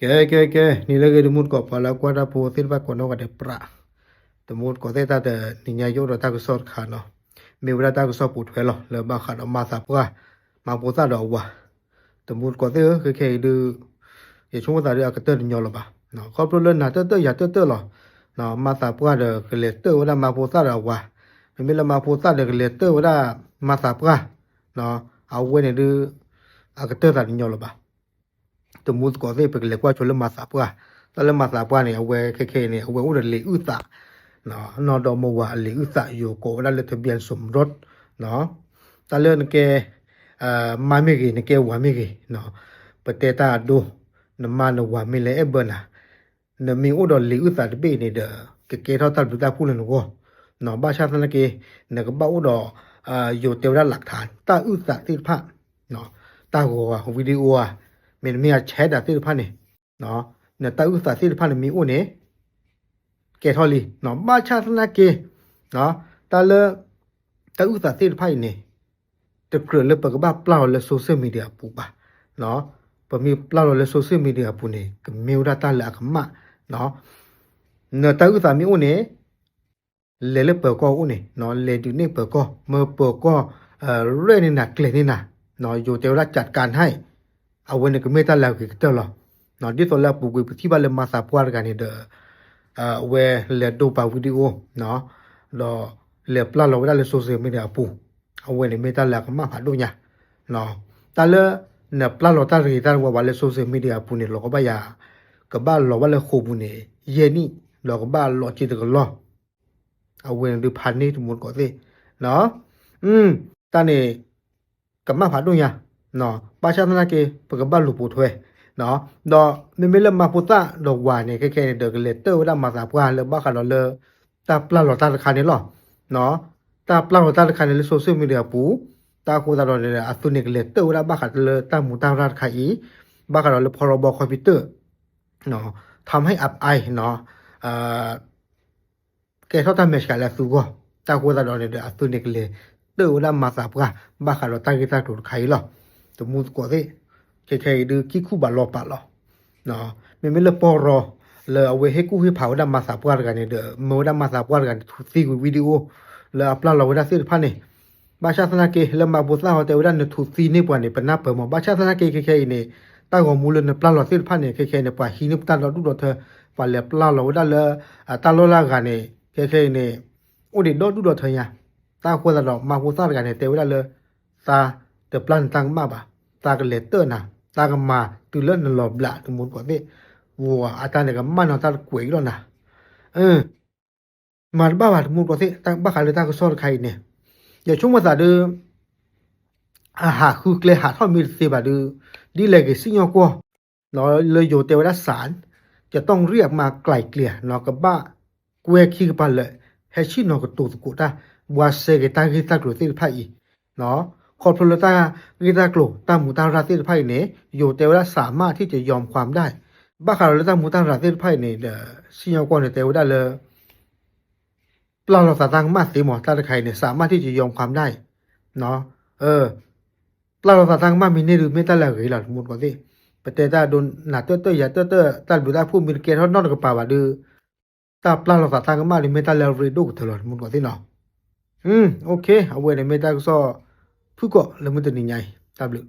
ကဲ ကဲ ကဲ နံၤလၢအဂ့ၤ တမူတကိး ပှၤလၢကွၢ်တၢ်ဖိသ့ၣ်တဖၣ်ကိးနီၢ်ဂၤဒဲးပြး, တမူတကိးသ့ၣ် တၢ်တနံၤညါယအိၣ်ဒီးတၢ်ကစီၣ်တခါနီၤ, မ့ၢ်ဝဲဒၣ်တၢ်ကစီၣ်ပိာ်ထွဲလီၤ လၢဘၣ်ဃးဒီးမၤသးပှၢ်, မၤဖိသၣ်ဒီးအဝၤ, တမူတကိးသ့ၣ်ဧၢ ခဲခဲအံၤဒုး ယဆိကမိၣ်သးဒုးအကတၢၢ်တညီလၢၤဘၣ်, ခီဖျိလၢနၤတၢၢ်တၢၢ်ယၤတၢၢ်တၢၢ်လီၤ, မၤသးပှၢ်ဒီးကလဲၤတၢၢ်ဝဲဒၣ်မၤဖိသၣ်ဒီးအဝၤ, မ့မ့ၢ်လၢမၤဖိသၣ်ဒီးကလဲၤတၢၢ်ဝဲဒၣ်မၤသးပှၢ်, အဝဲန့ၣ်ဒုး အကတၢၢ်သးတညီလၢၤဘၣ်. တမူတကိးသ့ၣ် ပကလဲၤကွၢ်ဆိလၢမၤသးပှၢ်, တၢ်လၢမၤသးပှၢ်န့ၣ် အဝဲခဲခဲအံၤန့ၣ် အဝဲအိၣ်ဒီးလံာ်အုၣ်သး, နီၢ်ဒီးမါဝၤအလံာ်အုၣ်သး ယိၤကိးဝဲဒၣ်လၢ ทะเบียนสมรส, တၢ်လၢနကဲ မါမ့ၢ်ဂ့ၤ နကဲဝၤမ့ၢ်ဂ့ၤ, ပတဲတၢ်အဒိ, နမါနဝၤမ့ၢ်လဲၤအဲၣ်ဘၢနၤ, နမ့ၢ်အိၣ်ဒီးလံာ်အုၣ်သးတဘ့ၣ်အံၤန့ၣ်ဒီး ကကဲထီၣ်တၢ်ဘျုးတၢ်ဖှိၣ်လၢနဂီၢ်, ဘၣ်ဆၣ်သနာ်က့ နကဘၣ်အိၣ်ဒီး ယိၤတဲဝဲဒၣ် หลักฐาน တၢ်အုၣ်သးသ့ၣ်တဖၣ်, တၢ်ဂီၤ video ဧါ, မ့တမ့ၢ်အ chat သ့ၣ်တဖၣ်န့ၣ်, နတၢ်အုၣ်သးသ့ၣ်တဖၣ်န့ၣ်မ့ၢ်အိၣ်န့ၣ် ကဲထီၣ်လံ, ဘၣ်ဆၣ်သနာ်က့ တၢ်လၢ တၢ်အုၣ်သးသ့ၣ်တဖၣ်အံၤန့ၣ် တကြၢးလၢပကဘၣ်ပျၢ်လီၤလၢ social media အပူၤဘၣ်, ပမ့ၢ်ပျၢ်လီၤလၢ social media အပူၤန့ၣ် ကမ့ၢ်ဝဲဒၣ်တၢ်လၢအကမၣ်, နတၢ်အုၣ်သးမ့ၢ်အိၣ်န့ၣ် လဲၤလၢပၢၤကီၢ်အိၣ်န့ၣ် လဲၤဒုးန့ၢ်ပၢၤကီၢ် မၢပၢၤကီၢ် ရဲၣ်န့ၢ်နၤကျဲၤန့ၢ်နၤ, ယိၤတဲဝဲဒၣ် จัดการให้, အဝဲန့ၣ်ကမ့ၢ်တၢ်လၢအဂ့ၤကတၢၢ်လီၤ. ဒ်သိးလၢအပူၤကွံာ်ပထံၣ်ဘၣ်လၢမၤသးပှၢ်တဂၤန့ၣ်ဒီး အဝဲလဲၤဒိပာ် video ဒီးလဲၤပျၢ်လီၤဝဲဒၣ်လၢ social media အပူၤ, အဝဲန့ၣ်မ့ၢ်တၢ်လၢအကမၣ်ဖးဒိၣ်ညါ, တၢ်လၢ နပျၢ်လီၤတၢ်တဂ့ၤတၢ်တဝါဘၣ်လၢ social media အပူၤန့ၣ် လီၤကဘၣ်ယၤ, ကဘၣ်လီၤဘၣ်လၢဃိာ်ပူၤန့ၣ် ယဲၢ်နံၣ် ဒီးကဘၣ်လီၤက့ၤတကလီၢ် အဝဲန့ၣ်ဒုးဖးန့ၢ်တမူတကိးသ့ၣ်, တၢ်န့ၣ် ကမၣ်ဖးဒိၣ်ညါ, ဘၣ်ဆၣ်သနာ်က့ ပကဘၣ်လူၤပိာ်ထွဲ, ဒီးမ့မ့ၢ်လၢမၤဖိသၣ်ဒီးဝၤန့ၣ် ခဲခဲန့ၣ်ဒီးကလဲၤတၢၢ်ဝဲဒၣ်မၤသးပှၢ်လၢဘၣ်ဃးဒီးလၢ တၢ်ပျၢ်လီၤတၢ်တခါန့ၣ်လီၤ. တၢ်ပျၢ်လီၤတၢ်တခါန့ၣ်လၢ social media အပူၤ, တၢ်အဃိသတးဒီးန့ၣ် အသုန့ၣ်ကလဲၤတၢၢ်ဝဲဒၣ်ဘၣ်ဃးလၢတၢ်မူတၢ်ရၢ်တခါအံၤ, ဘၣ်ဃးဒီးလၢ พรบคอมพิวเตอร์ ทำให้อับอาย ကဲထီၣ်တၢ်မဲာ်ဆှးလၢအသုဂီၢ်, တၢ်အဃိသတးဒီးန့ၣ်ဒီး အသုန့ၣ်ကလဲၤတၢၢ်ဝဲဒၣ်မၤသးပှၢ် ဘၣ်ဃးဒီးတၢ်ဂ့ၢ်တၢ်ကျိၤတခါအံၤလီၤ. တမူတကိးသ့ၣ်, ခဲခဲအံၤဒုးကံၢ်ခူၣ်ဘၣ်လီၤပာ်လီၤ မ့မ့ၢ်လၢပီၢ်ရီ လၢအဝဲဟ့ၣ်ကူၣ်ဟ့ၣ်ဖးဝဲဒၣ်မၤသးပှၢ်တဂၤန့ၣ်ဒီး မၢဝဲဒၣ်မၤသးပှၢ်တဂၤန့ၣ် ထုးသံကွံာ် video လၢအပျၢ်လီၤဝဲဒၣ်သ့ၣ်တဖၣ်န့ၣ်, ဘၣ်ဆၣ်သနာ်က့ လၢမၤဖိသၣ်ဟီတဲဝဲဒၣ်နထုးသံန့ၢ်ပှၤန့ၣ် ပနၢ်ပၢၢ်မး, ဘၣ်ဆၣ်သနာ်က့ ခဲခဲအံၤန့ၣ် တၢ်ဂီၤမူလၢနပျၢ်လီၤသ့ၣ်တဖၣ်န့ၣ် ခဲခဲအံၤန့ၣ် ပှၤဟံးန့ၢ်ပတၢ်ဒီဒူၣ်ဒီထၢ, ပှၤလဲၤပျၢ်လီၤဝဲဒၣ်လၢ တၢ်လီၢ်လၢအဂၤန့ၣ် ခဲခဲအံၤန့ၣ် အိၣ်ဒံးဒီဒူၣ်ဒီထၢညါ, တၢ်အဃိသတးဒီး မၤဖိသၣ်တဂၤန့ၣ် တဲဝဲဒၣ်လၢ သးတပျၢ်နတၢ်ကမၣ်ဘၣ်, သးကလဲၤတၢၢ်နၤ, သးကမၤတုၤလၢနလီၤဘျး တမူတကိးသ့ၣ်, ဝၤအတၢ်န့ၣ်ကမၣ်နီၤတၢ်တကွဲးအံၤလီၤနၤ, မၤတဘၣ်ဘၣ်တမူတကိးသ့ၣ် ဘၣ်ဃးလၢတၢ်ကစီၣ်တခါအံၤန့ၣ်, ယဆိကမိၣ်သးဒုး အဟးဃုကျဲဟးထီၣ်မ့ၢ်တသ့ဘၣ်ဒုး, ဒ်လဲၣ်ဂ့ၤစံၣ်ညီၣ်ကွီၢ် လၢယိၤတဲဝဲဒၣ် ศาล จะต้องเรียกมาไกล่เกลี่ย ကဘၣ်ကွဲခံကပၤလၢာ် ဟဲဆ့ၣ်နီၤကတိၤသကိးတၢ် ဘှါစဲက့ၤတၢ်ဂ့ၢ်တၢ်ကျိၤသ့ၣ်တဖၣ်အံၤ, ခီဖျိလၢတၢ်ဂ့ၢ်တၢ်ကျိၤ တၢ်မူတၢ်ရၢ်သ့ၣ်တဖၣ်အံၤန့ၣ် ယိၤတဲဝဲဒၣ် สามารถที่จะยอมความได้ ဘၣ်ဃးဒီးလၢတၢ်မူတၢ်ရၢ်သ့ၣ်တဖၣ်အံၤန့ၣ်ဒီး စံၣ်ညီၣ်ကွီၢ်န့ၣ် တဲဝဲဒၣ်လၢ ပျၢ်လီၤသးတၢ်ကမၣ်သ့မး တၢ်တခါအံၤန့ၣ် สามารถที่จะยอมความได้ ပျၢ်လီၤသးတၢ်ကမၣ်မ့ၢ်န့ၢ်ဒုး မ့ၢ်တၢ်လၢအဂ့ၤလီၤ တမူတကိးသ့ၣ်, ပတဲတၢ်ဒိနၤတၢၢ်တၢၢ်ယၤတၢၢ်တၢၢ် တၢ်ဘျုးတၢ်ဖှိၣ်မ့ၢ်တကဲထီၣ်နီတကပၤဘၣ်ဒုး, တၢ်ပျၢ်လီၤသးတၢ်ကမၣ်ဒုး မ့ၢ်တၢ်လၢအရ့ဒိၣ်ကတၢၢ်လီၤ တမူတကိးသ့ၣ်နီၤ. အဝဲန့ၣ်မ့ၢ်တၢ်ကစီၣ်ဖုၣ်ကိာ်လၢမုၢ်တနံၤညါအံၤ တၢ်ဘျုး